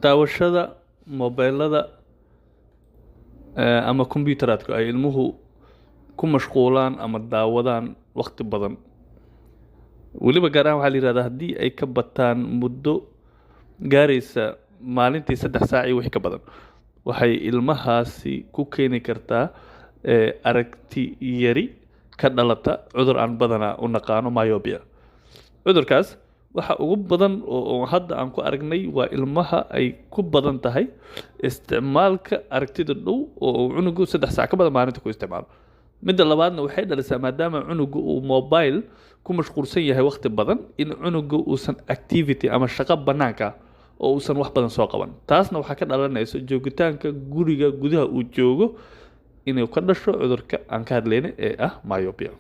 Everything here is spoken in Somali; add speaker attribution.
Speaker 1: Daawashada mobeelada ama kombiyuuteraadka ay ilmuhu ku mashquulaan ama daawadaan waqti badan, weliba gaar ahaan waxaa la yihahdaa haddii ay ka bataan muddo gaaraysa maalintii 3 saac iyo wixii ka badan, waxay ilmahaasi ku keeni kartaa aragti yari ka dhalata cudur aan badanaa u naqaano myopia. Cudurkaas waxa ugu badan oo hadda aan ku aragnay waa ilmaha ay ku badan tahay isticmaalka aragtida dhow oo uu cunugu 3 saac ka badan maalinta ku isticmaalo. Midda labaadna waxay dhalisaa, maadaama cunugu uu mobile ku mashquulsan yahay waqti badan, in cunugu uusan activity ama shaqo banaanka oo uusan wax badan soo qaban. Taasna waxaa ka dhalanaysa joogitaanka guriga gudaha uu joogo inuu ka dhasho cudurka aan ka hadlayna ee ah myopia.